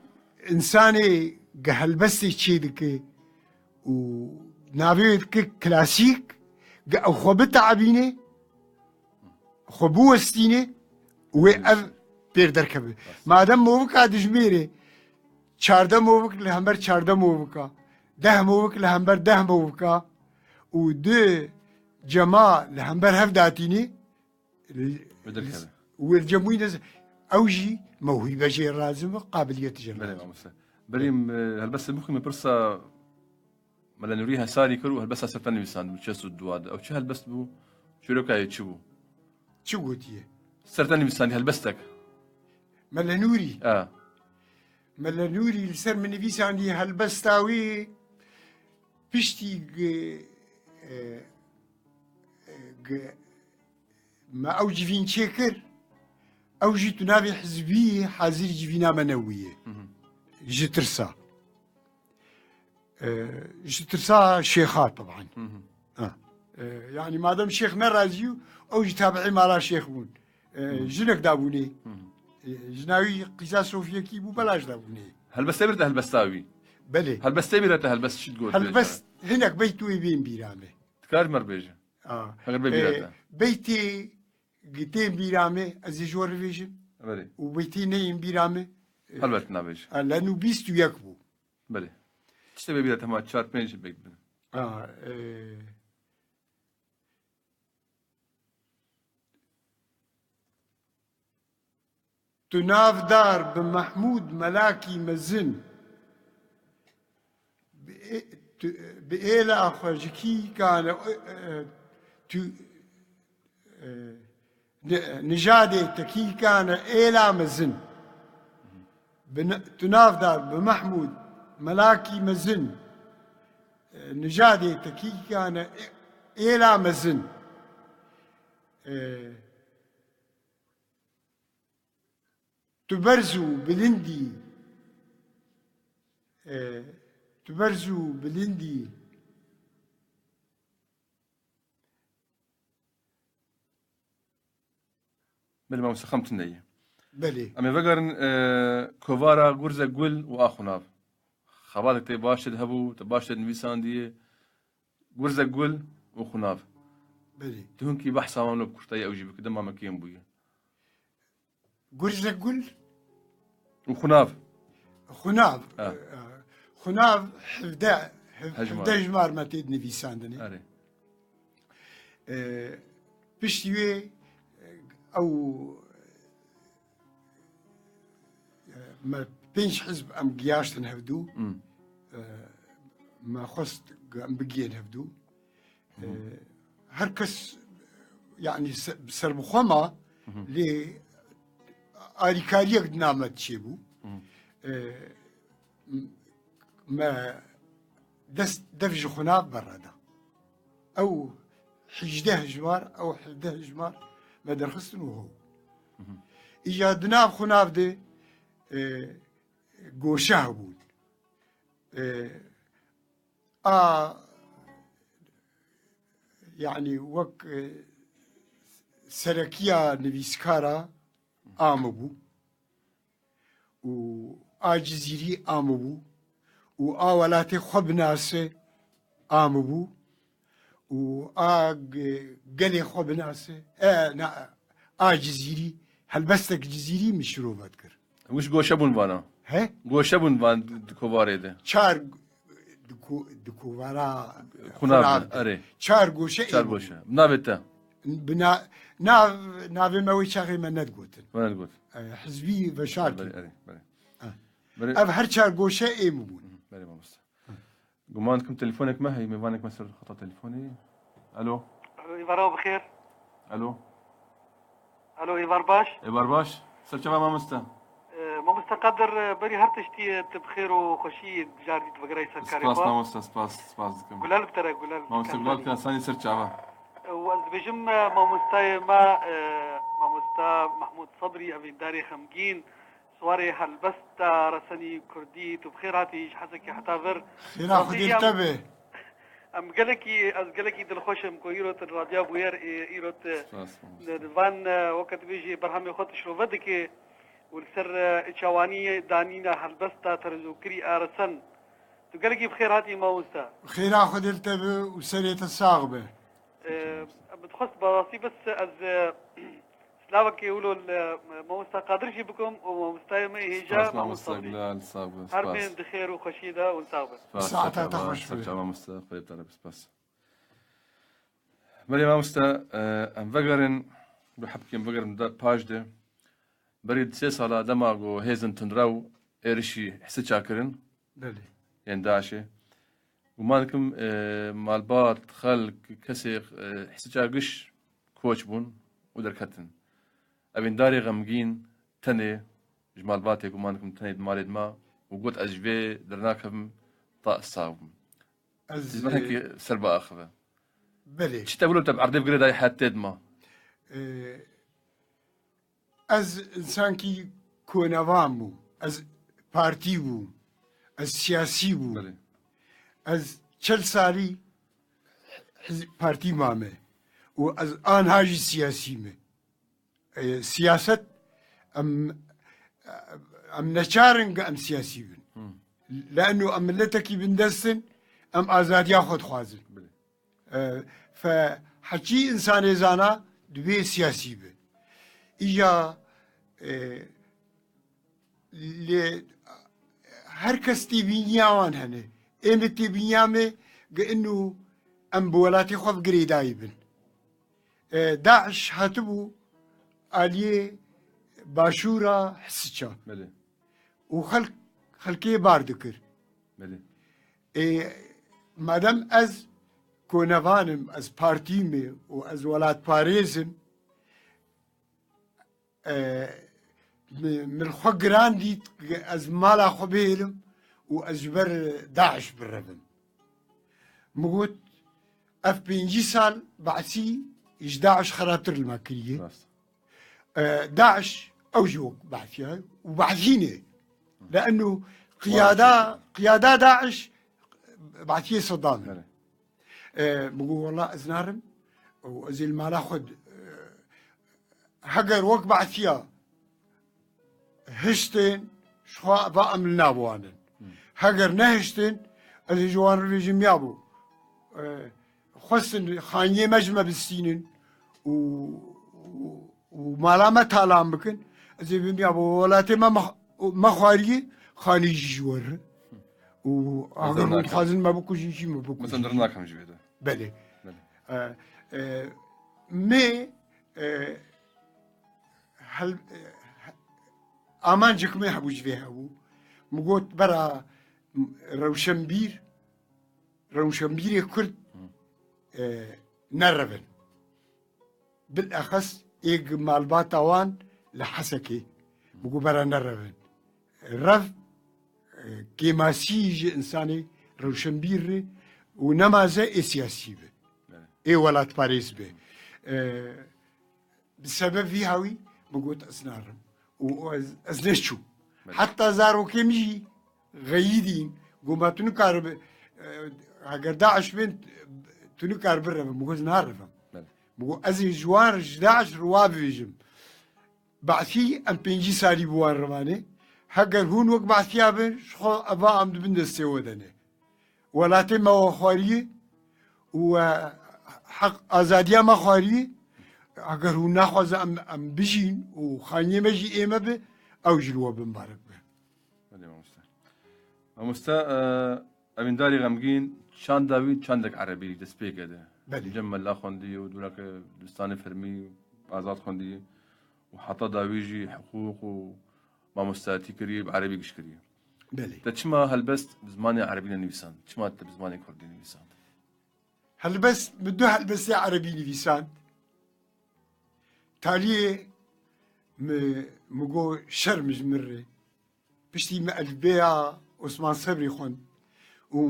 însanê ge helbestê çê dike û navê wê dike klasîk, ge ew xwe biteebîne, xwe biwestîne, wê ev pêr derkeve. Madem movika dijmêrê, çardeh movik li hember çardeh movika, deh movik li hember deh movika û du cema li hember hev datînî, Li, Li derkeve. li, wê li cem wî nez-, ew jî mewhîbe jê lazim e, qabiliyet jê Belê lazim. mamoste. Berî em, e, helbestê bixwîne pirsa Mela Nûrî Hesarî kir û helbesta serten nivîsandibû, çi sud dua de. Ew çi helbest bû? Çîroka wê çi bû? Çi gotiye? Serten nivîsandî helbestek. Mela Nûrî. E. Mela Nûrî li ser min nivîsandî helbesta wî piştî gi-, e, e, G-, me ew civîn çêkir, ew jî tu navê hizbî hazir civîna me nebûye. Hı hı. Ji tirsa. E, ji tirsa şêxa teban. Hı hı. Ha. E, yanî madem şêx nerazî bû, ew jî tabi'ê mala şêx bûn. E, Hı hı. Jinek dabûnê. Hı hı. E, jina wî qîza Sofiyekî bû, belaş dabûnê. Helbestê bir te helbesta wî. Belê. Helbestê bir te helbest çi digot? Helbest hinek beyt wê bên bîra me. Dikar mer bêje. A, Eger bê bîra e, te. Beytê gi tên bîra me, ez ê ji we re bêjim. Belê. Û beytê neyên bîra me, e, Helbet nabêje. A, len û bîst û yek bû. Belê. Tiştê bê bîra te ma çar pênc beyt bin. A, e, Tu navdar bi Mehmûd Melakî Mezin, bi ê-, tu, bi êla xwe ji kî kane, e, e, tu, e, ni-, nijadê te kî kane êla mezin. Bi ne-, tu navdar bi Mehmûd Melakî Mezin, e, nijadê te kî kane ê-, êla mezin. E, Tu berz û bilind î, e, tu berz û bilind î. Belê, mamoste, xem tune ye. Belê. Em ê vegerin, e, kovara Gurze Gul û Axunav. Xebatek tê baş tê de hebû, te baş tê nivîsandiye. Gurze Gul û Xunav. Belê. Tu hinkî behsa wan bi kurtayî ew jî bike, dema me kêm bûye. Gurze Gul? Û Xunav. Xunav. Ha. E, Xunav hevdeh, hev-, Hejmar. Hevdeh jimar me tê dinivîsandinê. Erê. E, piştî wê, e, ew, e, me pênc hizb em giyaştin hevdû. Hmm. E, me xwest em bigiyên hevdû. Hı hı. E, her kes, yanî se-, serbixwe ma, Hı hı. Lê alîkariyek di nav me de çêbû. Hı hı. E, m-, me dest dev ji Xunav berre da. Ew hejdeh jimar, ew hejdeh jimar me derxistin û ho. Hı hı. Îja di nav Xunav de, e, goşe hebûn. E, a, yanî wek, e, serekiya nivîskara a min bû û a Cizîrî a min bû û a welatê xwe binase a min bû û a ge-, gelê xwe binase, e, na, a Cizîrî, helbestek Cizîrî min şirove dikir. Wî ji goşe bûn vana? He? Goşe bûn van di kovarê de. Çar di ko-, di kovara Xunav de, Xunav de. Erê. Çar goşe Çar ê bûn. Goşe. Navê te? Bi na-, nav, navê me wê çaxê me nedigotin. Me nedigot. E, hizbî veşar Belê, kir. Erê, belê. Ha. Belê. Ev her çar goşe ê min bûn. Hı hı, belê mamoste. Guman dikim telefonek me heye, mêvanek me ser xeta telefonê. Alo. Alo, êvara bi xêr. Alo. Alo, êvar baş. Êvar baş. Ser çava mamoste. E, mamoste Qadir, e, berî her tiştî, e, tu bi xêr û xweşî carî tu vegerayî ser karê xwe. Spas mamoste, spas, spas dikim. Gulal bi te re, gulal. Mamoste gulal, kansanî ser çava. E, û ez dibêjim, e, mamostayê me, e, mamosta Mahmûd Sebrî, evîndarê xemgîn, Siwarê helbesta resenî kurdî, tu bi xêr hatî ji Hesekê heta vir. Xêra Xwedê li te be. Em gelekî, ez gelekî dilxweş im ku îro tu li Radya Bûyer ê, îro tu Spas, mamoste. Li van, e, weke dibêjî berhemê xwe tu şirove dike û li ser, e, çawanî danîna helbesta televîzyonkerî a resen. Tu gelekî bi xêr hatî mamoste. Xêra Xwedê li te be û serê te sax be. Ee, min dixwest bi rastî bes ez, e, silavekê wilo li, e, mamosta Qadir jî bikim û mamostayê me hêja Spas mamosta mamosta Sebrî. Gulal, sağ ol, Her spas. Bên di xêr û xweşiyê de hûn sax bin. Spas, Saeta te serçava, xweş be. Serçava mamosta, xwedê te re spas. Belê mamosta, e, em vegerin, bi hepkê em vegerin de paş de. Berî di sê sala dema ku hêzin tundrew êrişî Hisiça kirin, Belê. Yên DAIŞê. Guman dikim, e, malbat, xelk, kesê, e, Hisiça giş koç bûn û derketin. Evîndarê xemgîn tenê ji malbatê, guman dikim tenê di malê dima û got, "Ez ji vê dernakevim ta ez sax bim." Ez, Dizme e, hekî ser biaxive. Belê. Çi te wilo te bi erdê bi girê dayê hetê dima? Ee, ez insankî konevan bûm. Ez partî bûm. Ez siyasî bûm. Belê. Ez çel salî hiz-, partî mame. Û ez anha jî siyasî me. E, siyaset, em, em neçarin ge em siyasî bin. Hmm. Le'nû em miletekî bindest in, em azadiya xwe dixwazin. Belê. E, fe heçî insanê zana dibê siyasî be. Îja, e, lê her kes têbîniya wan hene. Ê min têbîniya me ge inu em bi welatê xwe bi girêdayî bin. E, DAIŞ hatibû aliyê başûra Hisiça. Belê. Û xelk, xelkê bar dikir. Belê. E, madem ez konevan im, ez partî me û ez welatparêz im, e, mi-, min xwe giran dît, ez mala xwe bihêlim û ez ji ber DAIŞ birevim. Min got, ev pêncî sal Baasî ji DAIŞ xerabtir li me kiriye. Rast. E, DAIŞ ew jî wek Baasî ye û Baasî ne. Le'nû qiyada, qiyada DAIŞ Baasiyê Sedam in. Belê. E, min got, wela ez narim û ez ê li mala xwe d-, e, heger wek Baasiya hiştin, ji xwe va em li nav wan in. Hmm. Heger nehiştin, ez ê ji wan re bêjim, ya bo, e, xwestin xaniyê me ji me bistînin û, û, û mala me talan bikin, ez ê bim, ya bo, welatê me me, me xwariyê, xanî jî ji we re. Û heger hûn dixwazin me bikujin jî me bikujin. Mesela, nakim ji vê de. Belê. Belê. E, e, me, e, hel-, e, amancek me hebû ji vê hebû. Min got, bera rewşenbîr, rewşenbîrê Kurd, e, nerevin. Bilexes êg malbata wan li Hesekê. Min got, bera nerevin. Rev, e, kêmasî ji insanê rewşenbîr re û nemaze ê siyasî be. Evet. Ê welatparêz be. E, bi sebeb vî hawî min got, ez narim. Û ez, ez neçûm. Evet. Heta zarokê min jî xeyidîn, got, ma tu nikaribi, e, heger DAIŞ bên, tu nikaribi revin. Min got, ez narevim. Evet. Min got, ez ê ji wan, ji DAIŞ re wa bibêjim. Baasî, em pêncî salî bi wan re mane. Heger hûn wek Baasiya bin, ji xwe eva em di bin destê we de ne. Welatê me we xwariyê û we heq azadiya me xwariyê. Heger hûn naxwaze em, em bijîn û xaniyê me jî ê me be, ew jî li we bi mibarek be. Belê mamoste. Mamoste, e, Evîndarî Xemgîn çanda wî çandek erebî destpêkê de. Belê. Cem Mela xwendiye û dûreke dibistanê fermî Azad xwendiye û heta dawî jî hiqûq û mamostetî kiriye, bi erebî giş kiriye. Belê. Te çima helbest bi zimanê erebî nenivîsand? Çima te bi zimanê kurdî nivîsand? Helbest, min du helbestê erebî nivîsand. Taliyê mi, mi got şerm ji min re. Piştî me elîfbeya Osman Sebrî xwend û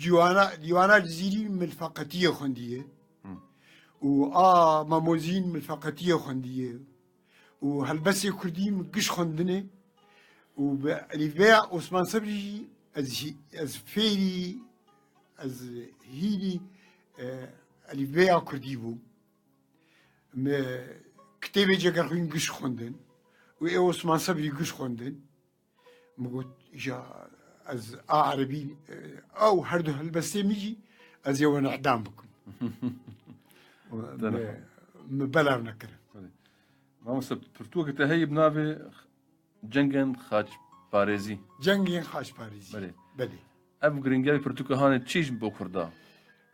dîwana, dîwana Cizîrî min li feqetiyê xwendiye. Hı. Û a Mamozîn min li feqetiyê xwendiye. Û helbestê kurdî min giş xwendine. Û bi elîfbeya Osman Sebrî jî ez hî-, ez fêrî, ez hînî, e, elîfbeya kurdî bûm. Me kitêbê Cegerxwîn giş xwendin û ê Osman Sebrî giş xwendin. Min got, îja ez a erebî, e, ew her du helbestê min jî ez ê wan îdam bikim. Û me, me belav nekirin. Belê. Mamoste, pirtûkê te heye bi navê Cengên Xaçparêzî. Cengên Xaçparêzî. Belê. Belê. Ev giringiya wî pirtûka hanê çi ji bo Kurda?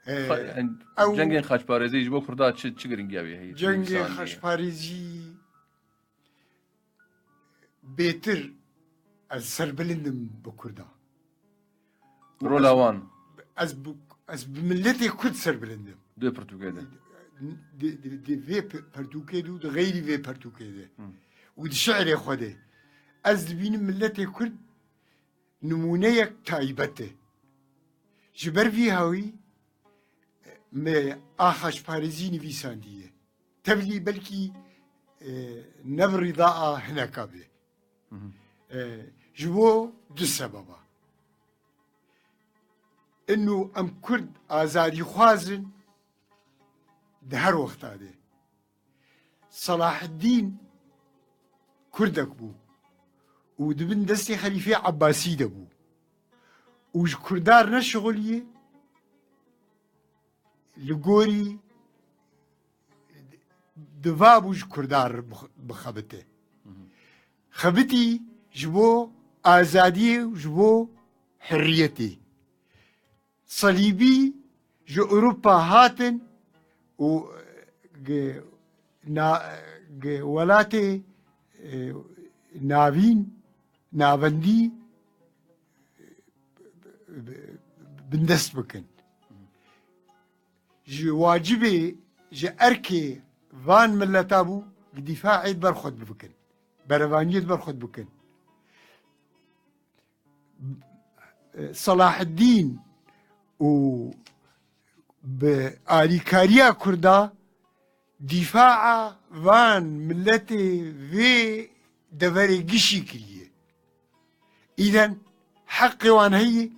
Ee, Xa-, yani, ew Cengên Xaçparêzî ji bo Kurda çi, çi giringiya wî heye? Çi Cengên nivîsandî ye? Xaçparêzî bêtir ez serbilind im bi Kurda. Rola wan. Ez bi, ez bi miletê Kurd serbilind im. Di pirtûkê de. Di, di, di, di vê pe-, pirtûkê de û di xeyrî vê pirtûkê de. Hı. Û di şi'rê xwe de. Ez dibînim miletê Kurd nimûneyek taybet e. Ji ber vî hawî, e, me a xaçparêzî nivîsandiye. Tevlî belkî, e, ne bi rîda a hineka be. E, ji bo du sebeba. Ino em Kurd azadîxwaz in di her wexta de. Selaheddîn Kurdek bû û di bin destê Xelîfê Ebbasî de bû û ji Kurdan neşixuliyê, li gorî diva bû ji Kurdan re bix-, bixebite. Xebitî ji bo azadiyê û ji bo hurriyetê. Selîbî ji Ewropa hatin û gi, na, gi welatê, e, navîn, navendî, e, bindest bikin. Ji wacibê, ji erkê van mileta bû, dîfaê di ber xwe bikin. Berevaniyê di ber xwe bikin. Selaheddîn û bi alîkariya Kurda dîfaa van miletê vê deverê gişî kiriye. Îden heqê wan heye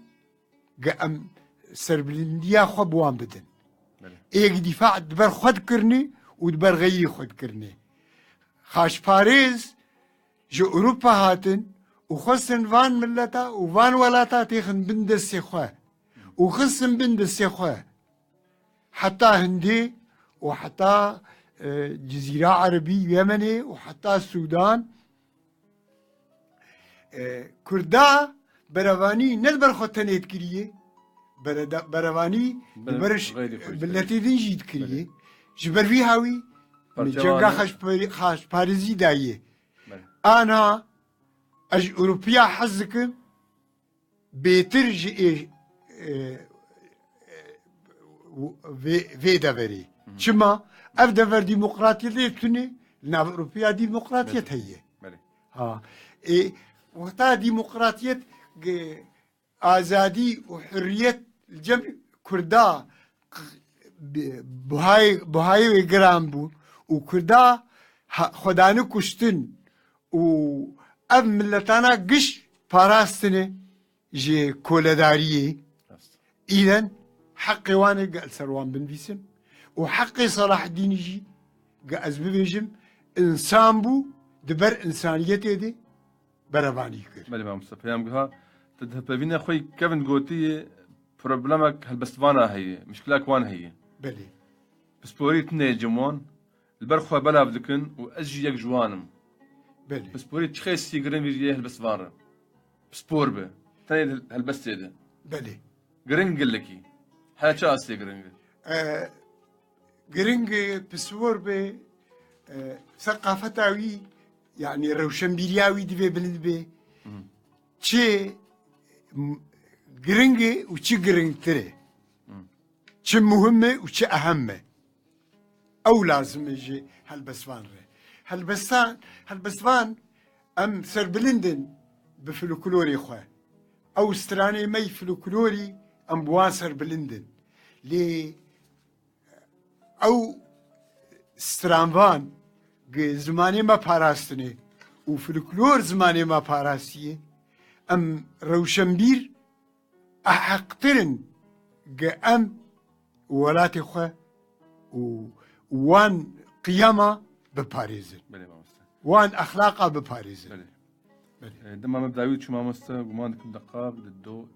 ge em serbilindiya xwe bi wan bidin. Belê. Ê yek dîfa di ber xwe dikirinê û di ber xeyrî xwe dikirinê. Xaçparêz ji Ewropa hatin û xwestin van mileta û van welata têxin bin destê xwe û xistin bin destê xwe. Heta Hindê û heta, e, Cizîra Erebî, Yemenê û heta Sûdan. E, Kurda berevanî ne li ber xwe tenê dikiriye, bereda-, berevanî li ber miletê din jî dikiriye. Belê. Ji ber vî hawî min cenga xaçparê-, xaçparêzî daye. Belê. Ana ez ji Ewropiya hez dikim, bêtir ji ê, e, e, vê, vê deverê. Çima? Ev dever demokratiyetê tune, li nav Ewropiya demokratiyet heye. Belê. Ha. Ê, wexta demokratiyet, ge-, azadî û hurriyet li cem Kurda q-, bi-, buhayê, buhayê wê giran bû û Kurda ha-, xwedani kuştin û ev miletana giş parastine ji koledariyê. Rast. Îden heqê wan e ge li ser wan binivîsim û heqê Selaheddînî jî ge ez bibêjim, însan bû, di ber însaniyetê de berevanî kir. Belê mamoste, peyam giha. Tu di hevpeyvîna xwe kevin gotî problemek helbestvana heye, mişkilek wan heye. Belê. Pisporî tune cem wan, li ber xwe belav dikin û ez jî yek ji wan im. Belê. Pisporî çi xêsî girin vî yê helbestvan re. Pispor be. Tenê di helbestê de. Belê. Giring gelekî. Her çi astê giring e. E, giring e, pispor be, e, seqafeta wî, yanî rewşenbîriya wî divê bilind be. Hı. Çi m-, giring e û çi giringtir e. Hı. Çi muhim e û çi ehem e. Ew lazim e ji helbestvan re. Helbestan, helbestvan em serbilind in bi folklorê xwe. Ew stranê me yî folklorî em bi wan serbilind in. Lê ew stranvan gi zimanê me parastine û folklor zimanê me parastiye, em rewşenbîr eheqtir in ge em welatê xwe û wan qiyama biparêzin. Belê mamoste. Wan exlaqa biparêzin. Belê. Belê. E, dema me bi dawî çû mamoste, guman dikim deqa, di do,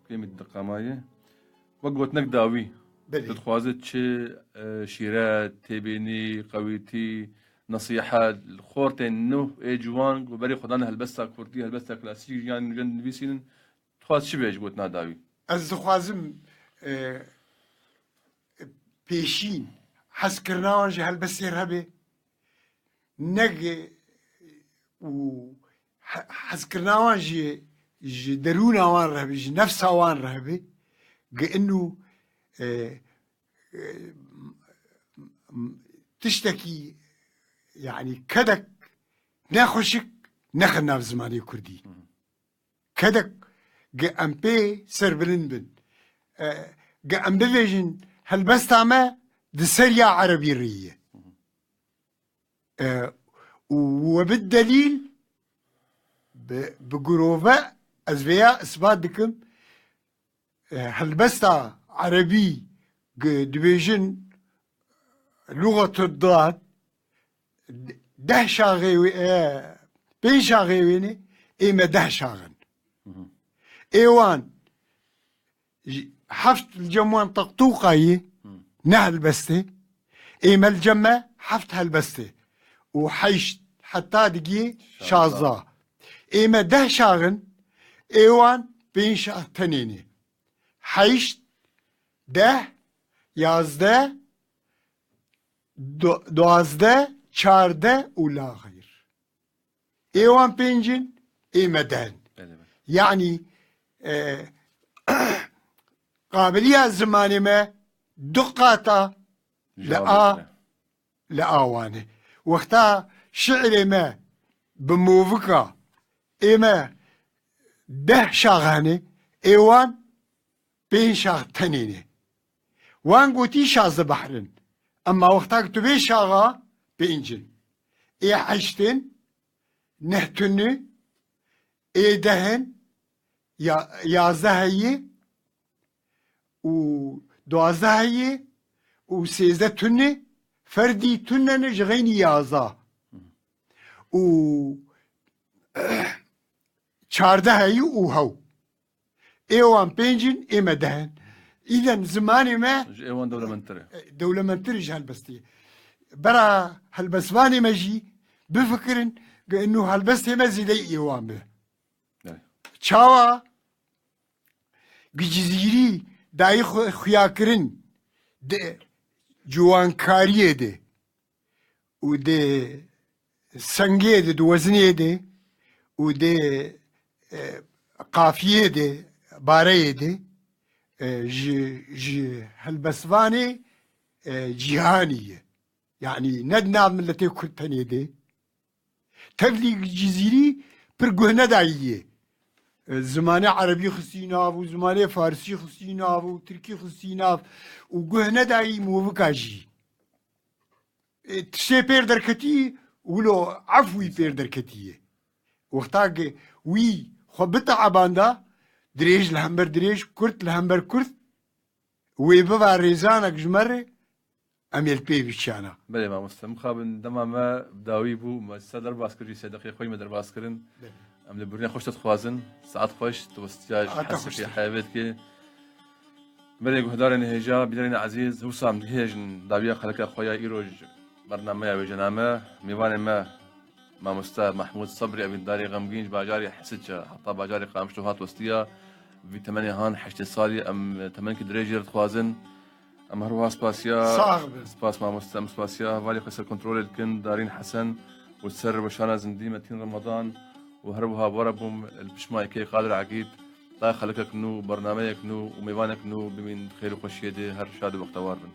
kêmî deqa maye. Wek gotinek dawî. Belê. Tu dixwaze çi, e, şîret, têbînî, qewîtî, nesîhet, li xortên nû ê ciwan ku berê xwe dane helbesta kurdî, helbesta klasîk, yan nûjen nivîsînin, dixwaz çi bê ji gotina dawî? Ez dixwazim, e, pêşîn hezkirina wan ji helbestê re be, ne ge û he-, hezkirina wan ji, ji derûna wan re be, ji nefsa wan re be, ge inu, e, e, m-, m-, tiştekî, yanî kedek ne xweşik nexin nav zimanê kurdî. Hı hı. Kedek ge em pê serbilind bin. E, ge em bivêjin Helbesta me di seriya erebî rê ye. E, û we bi delîl, bi, bi girove ez vêya isbat dikim. E, helbesta erebî gi-, dibêjin luxetu dad, deh şaxê wê, e, pênc şaxê wê ne, ê me deh şax in. Ê wan ji, heft li cem wan teqtûqa yê, ne helbestê. Ê me li cem me heft helbestê. Û heşt heta digiyê şazda. Ê me deh şax in, ê wan pênc şax tenê ne. Heşt, deh, yazdeh, du-, duwazdeh, çardeh û laxir. Ê wan pênc in, ê me deh in. Belê, belê. Yanî, e, qabiliya zimanê me du qata li a, li a wan e. Wexta şi'rê me bi movika ê me deh şax hene, ê wan pênc şax tenê ne. Wan gotî şazdeh behr in. Ema wexta ku tu bê şaxa pênc in. Ê heşt in, neh tune, ê deh in, ya-, yazdeh heye û duwazdeh heye û sêzdeh tune, ferdî tune ne ji xeynî yazdeh. Û çardeh heyî û hew. Ê wan pênc in, ê me deh in. Îden zimanê me Ji ê wan dewlemendtir e. e, dewlemendtir ji helbestê. Bera helbestvanê me jî bifikirin, ku inu helbestê me zêde ê wan be. Evet. Çawa? Gi Cizîrî dayî xu-, xuyakirin di ciwankariyê de û di sengê de, di wezinê de û di, e, qafiyê de, bareyê de, e, ji, ji helbestvanê, e, cîhanî ye. Yanî ne di nav miletê Kurd tenê de. Tevlî Cizîrî pir guh nedayî yê. E, zimanê erebî xistî nav û zimanê farsî xistî nav û tirkî xistî nav û guh nedayî movika jî. E, tiştê pêr derketî, wilo efwî pêr derketî ye. Wexta ki wî xwe biteebanda, dirêj li hember dirêj, kurt li hember kurt, wê biba rêzanek ji me re, em ê li pê biçiyana. Belê mamoste, mixabin dema me bi dawî bû, me ser derbas kir jî, sê deqê xwe yî me derbas kirin. Belê. Em li birîna xweş te dixwazin, saet xweş, tu westiya ji Saeta xweş te. Heyvê dikê. Belê guhdarên hêja, bînerên ezîz, wisa em digihêjin dawiya xeleka xwe ya îroj bernameya wêjename. Mêvanê me, mamoste Mehmûd Sebrî, evîndarê xemgîn ji bajarê Hesice heta bajarê Qamişlo hat westiya. Vî temenê han heştê salî, em temenkî dirêj jê re dixwazin. Em her wiha spasiya Sax bin. Spas mamoste, em spasiya hevalê xwe ser kontrolê dikin, Darîn Hesen û ser weşana zindî Metîn Remadan û her wiha bi we re bûm li piştmayekê Qadir Egîd, ta xelekek nû, bernameyek nû û mêvanek nû bimîn di xêr û xweşiyê de, her şad û bextewar bin.